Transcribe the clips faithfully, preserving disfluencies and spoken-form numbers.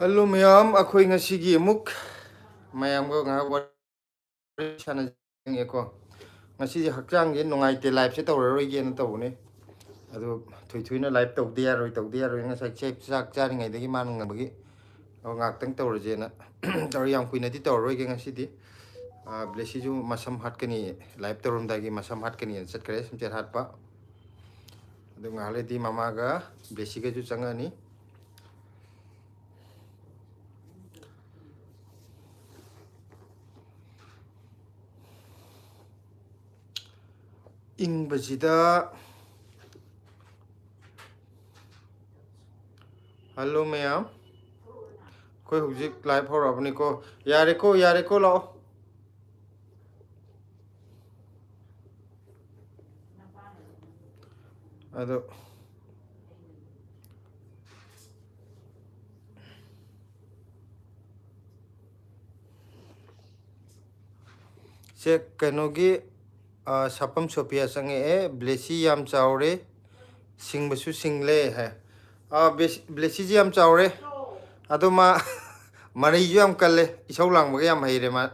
Hello ꯃꯌꯥꯝ, ꯑꯩꯈꯣꯏ ꯉꯁꯤꯒꯤ ꯑꯃꯨꯛ ꯃꯌꯥꯝꯒ ꯉꯥꯏꯍꯥꯛ ꯋꯥꯔꯤ ꯁꯥꯟꯅꯖꯦꯀꯣ꯫ ꯉꯁꯤꯁꯦ ꯍꯛꯆꯥꯡꯁꯦ ꯅꯨꯡꯉꯥꯏꯇꯦ, ꯂꯥꯏꯞꯁꯦ ꯇꯧꯔꯔꯣꯏꯒꯦꯅ ꯇꯧꯕꯅꯦ꯫ ꯑꯗꯣ ꯊꯣꯏꯊꯣꯏꯅ ꯂꯥꯏꯞ ꯇꯧꯗ ꯌꯥꯔꯣꯏ, ꯇꯧꯗ ꯌꯥꯔꯣꯏ, ꯉꯁꯥꯏ ꯆꯦꯛ ꯆꯥꯛ ꯆꯥꯔꯤꯉꯩꯗꯒꯤ ꯃꯥꯅ ꯉꯝꯕꯒꯤ꯫ ꯑꯗꯣ ꯉꯥꯛꯇꯪ ꯇꯧꯔꯁꯦꯅ ꯇꯧꯔ, ꯌꯥꯝ ꯀꯨꯏꯅꯗꯤ ꯇꯧꯔꯔꯣꯏꯒꯦ ꯉꯁꯤꯗꯤ꯫ ꯑꯥ, ꯕ꯭ꯂꯦꯁꯤꯁꯨ ꯃꯁꯝ ꯍꯥꯠꯀꯅꯤ, ꯂꯥꯏꯞ ꯇꯧꯔꯝꯗꯥꯏꯒꯤ ꯃꯁꯝ ꯍꯥꯠꯀꯅꯤꯅ ꯆꯠꯈ꯭ꯔꯦ ꯁꯝꯆꯦꯠ ꯍꯥꯠꯄ꯫ ꯑꯗꯨ ꯉꯥꯏꯍꯥꯛ ꯂꯩꯔꯗꯤ ꯃꯃꯥꯒ ꯕ꯭ꯂꯦꯁꯤꯒꯁꯨ ꯆꯪꯉꯛꯑꯅꯤ꯫ ꯏꯪꯕꯁꯤꯗ꯫ ꯍꯜꯂꯣ ꯃꯌꯥꯝ, ꯑꯩꯈꯣꯏ ꯍꯧꯖꯤꯛ ꯂꯥꯏꯞ ꯍꯧꯔꯛꯑꯕꯅꯤꯀꯣ꯫ ꯌꯥꯔꯦꯀꯣ, ꯌꯥꯔꯦꯀꯣ, ꯂꯥꯛꯑꯣ꯫ ꯑꯗꯣ ꯁꯦ ꯀꯩꯅꯣꯒꯤ, ꯑ, ꯁꯥꯄꯝ ꯁꯣꯐꯤꯌꯥ ꯆꯪꯉꯛꯑꯦ꯫ "ꯕ꯭ꯂꯦꯁꯤ ꯌꯥꯝ ꯆꯥꯎꯔꯦ, ꯁꯤꯡꯕꯁꯨ ꯁꯤꯡꯂꯦ" ꯍꯥꯏ꯫ ꯑ, ꯕ꯭ꯂꯦꯁ-, ꯕ꯭ꯂꯦꯁꯤꯁꯤ ꯌꯥꯝ ꯆꯥꯎꯔꯦ, ꯑꯗꯣ ꯃꯥ ꯃꯔꯩꯁꯨ ꯌꯥꯝ ꯀꯜꯂꯦ, ꯏꯁꯧ ꯂꯥꯡꯕꯒ ꯌꯥꯝ ꯍꯩꯔꯦ ꯃꯥ꯫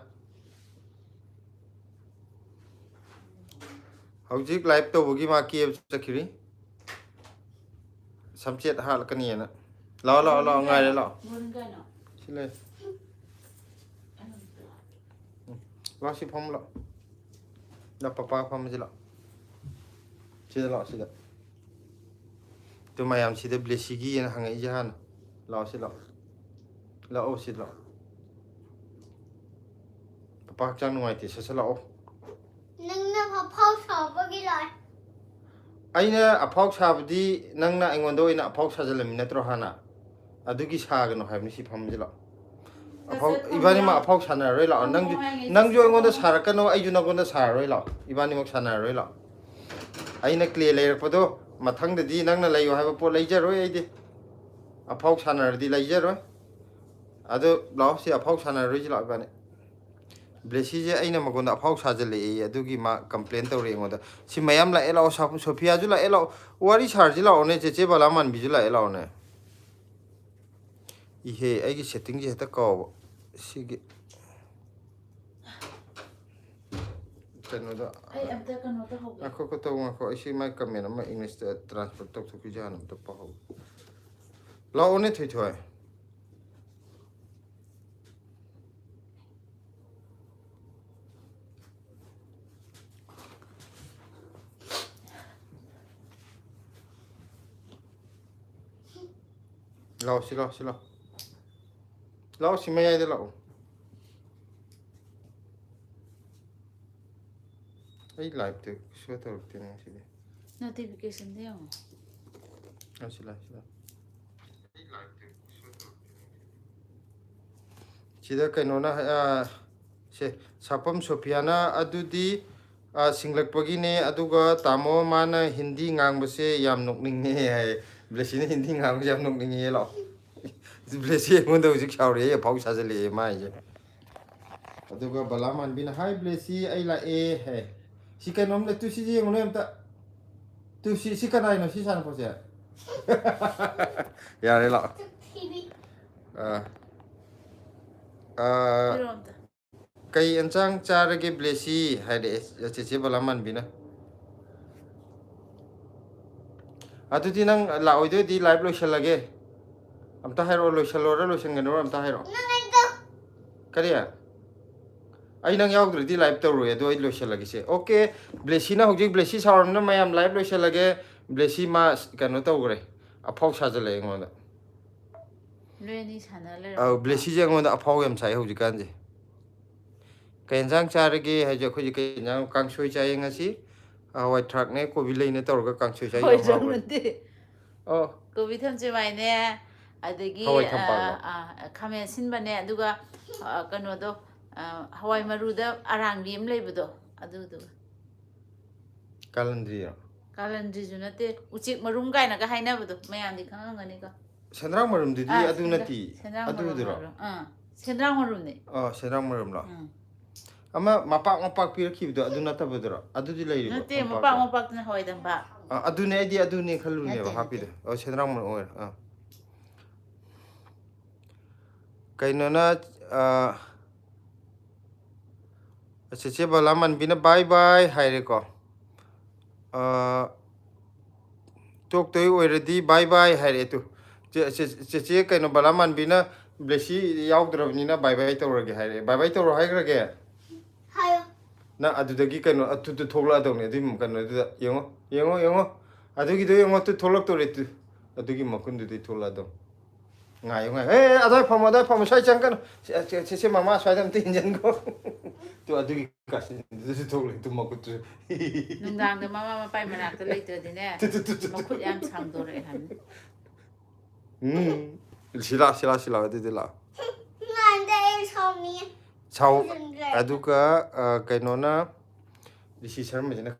ꯍꯧꯖꯤꯛ ꯂꯥꯏꯞ ꯇꯧꯕꯒꯤ ꯃꯥ ꯀꯦꯕ ꯆꯠꯈꯤꯔꯤ, ꯁꯝꯆꯦꯠ ꯍꯥꯠꯂꯛꯀꯅꯤꯅ꯫ ꯂꯥꯛꯑꯣ, ꯂꯥꯛꯑꯣ, ꯂꯥꯛꯑꯣ, ꯉꯥꯏꯔꯦ, ꯂꯥꯛꯑꯣ꯫ ꯁꯤ ꯂꯩ꯫ ꯎꯝ꯫ ꯂꯥꯛꯑꯣ, ꯁꯤ ꯐꯝꯃꯨ ꯂꯥꯛꯑꯣ꯫ ꯂꯥꯛꯑꯣ, ꯄꯄꯥ ꯐꯝꯃꯁꯤ ꯂꯥꯛꯑꯣ꯫ ꯁꯤꯗ ꯂꯥꯛꯑꯣ, ꯁꯤꯗ꯫ ꯑꯗꯨ ꯃꯌꯥꯝ ꯁꯤꯗ ꯕ꯭ꯂꯦꯁꯤꯒꯤꯅ ꯍꯪꯉꯛꯏꯁꯦ ꯍꯥꯟꯅ꯫ ꯂꯥꯛꯑꯣ, ꯁꯤ ꯂꯥꯛꯑꯣ꯫ ꯂꯥꯛꯑꯣ, ꯁꯤ ꯂꯥꯛꯑꯣ꯫ ꯄꯄꯥ ꯍꯛꯆꯥꯡ ꯅꯨꯡꯉꯥꯏꯇꯦ, ꯁꯠ ꯁꯠ ꯂꯥꯛꯑꯣ꯫ ꯅꯪꯅ ꯑꯐꯥꯎ ꯁꯥꯕꯒꯤ ꯂꯥꯛꯑꯦ꯫ ꯑꯩꯅ ꯑꯐꯥꯎ ꯁꯥꯕꯗꯤ ꯅꯪꯅ ꯑꯩꯉꯣꯟꯗ ꯑꯣꯏꯅ ꯑꯐꯥꯎ ꯁꯥꯖꯜꯂꯝꯃꯤ ꯅꯠꯇ꯭ꯔꯣ ꯍꯥꯟꯅ? ꯑꯗꯨꯒꯤ ꯁꯥꯒꯅꯨ ꯍꯥꯏꯕꯅꯤ, ꯁꯤ ꯐꯝꯁꯤ ꯂꯥꯛꯑꯣ꯫ ꯑꯐꯥꯎ, ꯁꯠ ꯁꯠ ꯏꯕꯥꯅꯤꯃꯛ ꯐꯝꯃꯣ꯫ ꯑꯐꯥꯎ ꯁꯥꯟꯅꯔꯔꯣꯏ ꯂꯥꯛꯑꯣ꯫ ꯐꯝꯃꯣ ꯅꯪꯁꯨ, ꯍꯥꯏꯅꯤ, ꯅꯪꯁꯨ ꯁꯠ ꯁꯠ ꯑꯩꯉꯣꯟꯗ ꯐꯝꯃꯣ꯫ ꯁꯥꯔꯛꯀꯅꯣ, ꯑꯩꯁꯨ ꯅꯪꯉꯣꯟꯗ ꯁꯥꯔꯔꯣꯏ ꯂꯥꯛꯑꯣ꯫ ꯏꯕꯥꯅꯤꯃꯛ ꯁꯥꯟꯅꯔꯔꯣꯏ ꯂꯥꯛꯑꯣ꯫ ꯑꯩꯅ ꯀ꯭ꯂꯦ ꯂꯩꯔꯛꯄꯗꯣ ꯃꯊꯪꯗꯗꯤ ꯅꯪꯅ ꯂꯩꯌꯣ ꯍꯥꯏꯕ ꯄꯣꯠ ꯂꯩꯖꯔꯣꯏ ꯑꯩꯗꯤ꯫ ꯑꯐꯥꯎ ꯁꯥꯟꯅꯔꯗꯤ ꯂꯩꯖꯔꯣꯏ꯫ ꯑꯗꯨ ꯂꯥꯛꯑꯣ, ꯁꯤ ꯑꯐꯥꯎ ꯁꯥꯟꯅꯔꯔꯣꯏꯁꯤ ꯂꯥꯛꯑꯣ ꯏꯕꯥꯅꯤ꯫ ꯕ꯭ꯂꯦꯁꯤꯁꯦ ꯑꯩꯅ ꯃꯉꯣꯟꯗ ꯑꯐꯥꯎ ꯁꯥꯖꯜꯂꯛꯑꯦ, ꯑꯗꯨꯒꯤ ꯃꯥ ꯀꯝꯄ꯭ꯂꯦꯟ ꯇꯧꯔꯛꯑꯦ ꯑꯩꯉꯣꯟꯗ꯫ ꯁꯤ ꯃꯌꯥꯝ ꯂꯥꯛꯑꯦ ꯂꯥꯛꯑꯣ, ꯁꯥ-, ꯁꯣꯐꯤꯌꯥꯁꯨ ꯂꯥꯛꯑꯦ ꯂꯥꯛꯑꯣ, ꯋꯥꯔꯤ ꯁꯥꯔꯁꯤ ꯂꯥꯛꯑꯣꯅꯦ, ꯆꯦꯆꯦ ꯕꯂꯥ ꯃꯥꯟꯕꯤꯁꯨ ꯂꯥꯛꯑꯦ ꯂꯥꯛꯑꯣꯅꯦ꯫ ꯏꯍꯦ, ꯑꯩꯒꯤ ꯁꯦꯠꯇꯤꯡꯁꯦ ꯍꯦꯛꯇ ꯀꯥꯎꯕ꯫ ꯁꯤꯒꯤ ꯀꯩꯅꯣꯗ ꯑꯩ ꯑꯝꯇ ꯀꯩꯅꯣ ꯇꯧꯍꯧꯒꯦ꯫ ꯉꯥꯏꯈꯣ, ꯉꯥꯏꯈꯣ, ꯇꯧ, ꯉꯥꯏꯈꯣ꯫ ꯑꯩ ꯁꯤ ꯃꯥꯏ ꯀꯃꯦꯟ ꯑꯃ ꯏꯪꯂꯤꯁꯇ ꯇ꯭ꯔꯥꯟꯁꯂꯦꯠ ꯇꯧꯊꯣꯛꯈꯤꯁꯦ ꯍꯥꯟꯅ ꯑꯝꯇ ꯄꯥꯍꯧ꯫ ꯂꯥꯛꯑꯣꯅꯦ, ꯊꯣꯏꯊꯣꯏ꯫ ꯂꯥꯛꯑꯣ, ꯁꯤ ꯂꯥꯛꯑꯣ, ꯁꯤ ꯂꯥꯛꯑꯣ꯫ ꯂꯥꯛꯑꯣ, ꯁꯤ ꯃꯌꯥꯏꯗ ꯂꯥꯛꯑꯣ꯫ ꯑꯩ ꯂꯥꯏꯞꯇ ꯁꯣ ꯇꯧꯔꯛꯇꯦꯅꯦ ꯉꯁꯤꯗꯤ꯫ ꯅꯣꯇꯤꯐꯤꯀꯦꯁꯟꯗ ꯌꯦꯡꯉꯣ꯫ ꯑ, ꯁꯤ ꯂꯥꯛꯑꯦ, ꯁꯤ ꯂꯥꯛꯑꯦ꯫ ꯁꯤꯗ ꯀꯩꯅꯣꯅ, ꯑ, ꯁꯦ, ꯁꯥꯄꯝ ꯁꯣꯐꯤꯌꯥꯅ, "ꯑꯗꯨꯗꯤ, ꯑ, ꯁꯤꯡꯂꯛꯄꯒꯤꯅꯦ, ꯑꯗꯨꯒ ꯇꯥꯃꯣ ꯃꯥꯅ ꯍꯤꯟꯗꯤ ꯉꯥꯡꯕꯁꯦ ꯌꯥꯝ ꯅꯣꯛꯅꯤꯡꯉꯦ" ꯍꯥꯏ꯫ ꯕ꯭ꯂꯦꯁꯤꯅ ꯍꯤꯟꯗꯤ ꯉꯥꯡꯕꯁꯦ ꯌꯥꯝ ꯅꯣꯛꯅꯤꯡꯉꯦ ꯂꯥꯛꯑꯣ꯫ ꯕ꯭ꯂꯦꯁꯤ ꯑꯩꯉꯣꯟꯗ ꯍꯧꯖꯤꯛ ꯁꯥꯎꯔꯛꯑꯦ, ꯑꯐꯥꯎ ꯁꯥꯖꯜꯂꯛꯑꯦ ꯃꯥꯏꯁꯦ꯫ ꯑꯗꯨꯒ ꯕꯂꯥ ꯃꯥꯟꯕꯤꯅ, "ꯍꯥꯏ ꯕ꯭ꯂꯦꯁꯤ, ꯑꯩ ꯂꯥꯛꯑꯦ" ꯍꯥꯏ꯫ ꯁꯤ ꯀꯩꯅꯣꯝ ꯂꯩ, ꯇꯨ ꯁꯤꯁꯦ ꯌꯦꯡꯉꯨꯅꯦ ꯑꯝꯇ꯫ ꯇꯨ ꯁꯤ, ꯁꯤ ꯀꯅꯥꯏꯅꯣ ꯁꯤ ꯁꯥꯟꯅꯄꯣꯠꯁꯦ? ꯌꯥꯔꯦ, ꯂꯥꯛꯑꯣ꯫ ꯑꯥ, ꯑꯥ, ꯄꯤꯔꯛꯑꯣ ꯑꯝꯇ꯫ "ꯀꯩ ꯑꯦꯟꯁꯥꯡ ꯆꯥꯔꯒꯦ ꯕ꯭ꯂꯦꯁꯤ?" ꯍꯥꯏꯔꯛꯑꯦ ꯆꯦꯆꯦ ꯕꯂꯥ ꯃꯥꯟꯕꯤꯅ꯫ ꯑꯗꯨꯗꯤ ꯅꯪ ꯂꯥꯛꯑꯣꯏꯗꯣꯏꯗꯤ ꯂꯥꯏꯚ ꯂꯣꯏꯁꯜꯂꯒꯦ꯫ ꯑꯝꯇ ꯍꯥꯏꯔꯛꯑꯣ, ꯂꯣꯏꯁꯜꯂꯣꯔ ꯂꯣꯏꯁꯟꯒꯅꯣꯔ ꯑꯝꯇ ꯍꯥꯏꯔꯛꯑꯣ꯫ ꯀꯔꯤ? ꯑꯩ ꯅꯪ ꯌꯥꯎꯗ꯭ꯔꯗꯤ ꯂꯥꯏꯚ ꯇꯧꯔꯣꯏ, ꯑꯗꯣ ꯑꯩ ꯂꯣꯏꯁꯜꯂꯒꯦꯁꯦ꯫ ꯑꯣꯀꯦ, ꯕ꯭ꯂꯦꯁꯤꯅ ꯍꯧꯖꯤꯛ, ꯕ꯭ꯂꯦꯁꯤ ꯁꯥꯎꯔꯝꯅ ꯃꯌꯥꯝ ꯂꯥꯏꯚ ꯂꯣꯏꯁꯜꯂꯒꯦ꯫ ꯕ꯭ꯂꯦꯁꯤ ꯃꯥ ꯀꯩꯅꯣ ꯇꯧꯈ꯭ꯔꯦ, ꯑꯐꯥꯎ ꯁꯥꯖꯜꯂꯛꯑꯦ ꯑꯩꯉꯣꯟꯗ꯫ ꯅꯣꯏ ꯑꯅꯤ ꯁꯥꯟꯅ ꯂꯩꯔꯕ? ꯑꯧ, ꯕ꯭ꯂꯦꯁꯤꯁꯦ ꯑꯩꯉꯣꯟꯗ ꯑꯐꯥꯎ ꯌꯥꯝ ꯁꯥꯏ ꯍꯧꯖꯤꯛꯀꯥꯟꯁꯦ꯫ "ꯀꯩ ꯌꯦꯟꯁꯥꯡ ꯆꯥꯔꯒꯦ?" ꯍꯥꯏꯁꯦ ꯑꯩꯈꯣꯏꯁꯦ ꯀꯩ ꯌꯦꯟꯁꯥꯡ, ꯀꯥꯡꯁꯣꯏ ꯆꯥꯏꯌꯦ ꯉꯁꯤ꯫ ꯍꯋꯥꯏ ꯊ꯭ꯔꯥꯛꯅꯦ, ꯀꯣꯕꯤ ꯂꯩꯅꯦ ꯇꯧꯔꯒ ꯀꯥꯡꯁꯣꯏ ꯆꯥꯏ, ꯌꯥꯝ ꯍꯋꯥꯏ ꯊ꯭ꯔꯥꯛ ꯍꯥꯎꯈ꯭ꯔꯦ꯫ ꯅꯠꯇꯦ꯫ ꯑꯣ꯫ ꯀꯣꯕꯤ ꯊꯝꯆꯦꯠ ꯃꯥꯏꯅꯦ, ꯑꯗꯒꯤ, ꯍꯋꯥꯏ ꯊꯝꯄꯥꯛꯂꯣ? ꯑ, ꯑ, ꯈꯥꯃꯦꯟ ꯑꯁꯤꯟꯕꯅꯦ, ꯑꯗꯨꯒ, ꯑ, ꯀꯩꯅꯣꯗꯣ, ꯑ, ꯍꯋꯥꯏ ꯃꯔꯨꯗ ꯑꯔꯥꯡꯕꯤ ꯑꯃ ꯂꯩꯕꯗꯣ, ꯑꯗꯨꯗꯨꯒ꯫ ꯀꯥꯂꯟꯗ꯭ꯔꯤꯔꯣ? ꯀꯥꯂꯟꯗ꯭ꯔꯤꯁꯨ ꯅꯠꯇꯦ, ꯎꯆꯦꯛ ꯃꯔꯨꯝ ꯀꯥꯏꯅꯒ ꯍꯥꯏꯅꯕꯗꯣ, ꯃꯌꯥꯝꯗꯤ ꯈꯪꯉꯝꯒꯅꯤꯀꯣ꯫ ꯁꯦꯟꯗ꯭ꯔꯥꯡ ꯃꯔꯨꯝꯗꯨꯗꯤ ꯑꯥ, ꯑꯗꯨ ꯁꯦꯟꯗ꯭ꯔꯥꯡ-, ꯅꯠꯇꯦ, ꯁꯦꯟꯗ꯭ꯔꯥꯡ ꯃꯔꯨꯝ ꯑꯗꯨꯗꯨꯔꯣ? ꯍꯥꯏꯕ꯭ꯔꯣ? ꯑꯥ, ꯁꯦꯟꯗ꯭ꯔꯥꯡ ꯃꯔꯨꯝꯅꯦ꯫ ꯑꯣ, ꯁꯦꯟꯗ꯭ꯔꯥꯡ ꯃꯔꯨꯝꯂꯣ? ꯎꯝ꯫ ꯑꯃ ꯃꯄꯥꯛ ꯃꯄꯥꯛ ꯄꯤꯔꯛꯈꯤꯕꯗꯣ ꯑꯗꯨ ꯅꯠꯇꯕꯗꯨꯔꯣ? ꯑꯗꯨꯗꯤ ꯂꯩꯔꯤꯕꯣ? ꯅꯠꯇꯦ, ꯃꯄꯥꯛ ꯃꯄꯥꯛꯇꯣ? ꯃꯄꯥꯛꯇꯨꯅ ꯍꯋꯥꯏ ꯊꯝꯄꯥꯛ꯫ ꯑꯥ, ꯑꯗꯨꯅꯦ, ꯑꯩꯗꯤ ꯑꯗꯨꯅꯦ ꯈꯜꯂꯨꯅꯦꯕ ꯅꯠꯇꯦ, ꯍꯥꯞꯄꯤꯗꯣ꯫ ꯅꯠꯇꯦ꯫ ꯑꯣ, ꯁꯦꯟꯗ꯭ꯔꯥꯡ ꯃꯔꯨꯝ ꯑꯣꯏꯔꯦ꯫ ꯑꯥ꯫ ꯀꯩꯅꯣꯅ, ꯑ, ꯆꯦꯆꯦ ꯕꯂꯥꯃꯟꯕꯤꯅ bye bye ꯍꯥꯏꯔꯦꯀꯣ꯫ ꯑ, ꯇꯣꯛꯇꯣꯏ ꯑꯣꯏꯔꯗꯤ bye bye ꯍꯥꯏꯔꯛꯑꯦ ꯇꯨ꯫ ꯆꯦ-, ꯆꯦ-, ꯆꯦꯆꯦ ꯀꯩꯅꯣ ꯕꯂꯥꯃꯟꯕꯤꯅ ꯕ꯭ꯂꯦꯁꯤ ꯌꯥꯎꯗ꯭ꯔꯕꯅꯤꯅ bye bye ꯇꯧꯔꯒꯦ ꯍꯥꯏꯔꯛꯑꯦ꯫ Bye bye ꯇꯧꯔꯣ ꯍꯥꯏꯈ꯭ꯔꯒꯦ? ꯍꯥꯏꯌꯣ꯫ ꯅꯪ ꯑꯗꯨꯗꯒꯤ ꯀꯩꯅꯣ ꯑꯗꯨꯗ ꯊꯣꯛꯂꯛꯑꯗꯧꯅꯦ꯫ ꯑꯗꯨꯒꯤ ꯀꯩꯅꯣꯗꯨꯗ ꯌꯦꯡꯉꯣ, ꯌꯦꯡꯉꯣ, ꯌꯦꯡꯉꯣ꯫ ꯑꯗꯨꯒꯤꯗꯣ ꯌꯦꯡꯉꯣ, ꯇꯨ ꯊꯣꯛꯂꯛꯇꯧꯔꯦ ꯇꯨ꯫ ꯑꯗꯨꯒꯤ ꯃꯈꯨꯟꯗꯨꯗꯤ ꯊꯣꯛꯂꯛꯑꯗꯧ꯫ ꯉꯥꯏꯌꯨ, ꯉꯥꯏꯌꯨ꯫ ꯑꯦ, ꯑꯦ, ꯑꯗꯥꯏ ꯐꯝꯃꯣ, ꯑꯗꯥꯏ ꯐꯝꯃꯣ, ꯁ꯭ꯋꯥꯏ ꯆꯪꯒꯅꯨ꯫ ꯁꯦ, ꯁꯦ, ꯁꯦ, ꯁꯦ, ꯃꯃꯥ ꯁ꯭ꯋꯥꯏꯗ ꯑꯝꯇ ꯏꯟꯖꯟꯈꯣ꯫ ꯇꯨ, ꯑꯗꯨꯒꯤ ꯀꯥꯆꯤꯟꯗꯨꯗꯁꯨ ꯊꯣꯛꯂꯛꯑꯦ ꯇꯨ ꯃꯈꯨꯠꯇꯨꯁꯨ꯫ ꯅꯨꯡꯗꯥꯡꯗ ꯃꯃꯥ ꯃꯄꯥꯏ ꯃꯅꯥꯛꯇ ꯂꯩꯇ꯭ꯔꯗꯤꯅꯦ꯫ ꯇꯨ, ꯇꯨ, ꯇꯨ, ꯇꯨ, ꯇꯨ꯫ ꯃꯈꯨꯠ ꯌꯥꯝ ꯁꯥꯡꯗꯣꯔꯛꯑꯦ ꯍꯥꯏꯕꯅꯤ꯫ ꯎꯝ꯫ ꯁꯤ ꯂꯥꯛ, ꯁꯤ ꯂꯥꯛ, ꯁꯤ ꯂꯥꯛ, ꯑꯗꯨꯗꯤ ꯂꯥꯛ꯫ ꯉꯥꯟꯗ ꯑꯩ ꯁꯥꯎꯅꯤꯡꯉꯦ꯫ ꯁꯥꯎ-, ꯊꯤꯖꯤꯟꯈ꯭ꯔꯦ꯫ ꯑꯗꯨꯒ, ꯑ, ꯀꯩꯅꯣꯅ, ꯔꯤꯁꯤ ꯁꯔꯃꯁꯤꯅ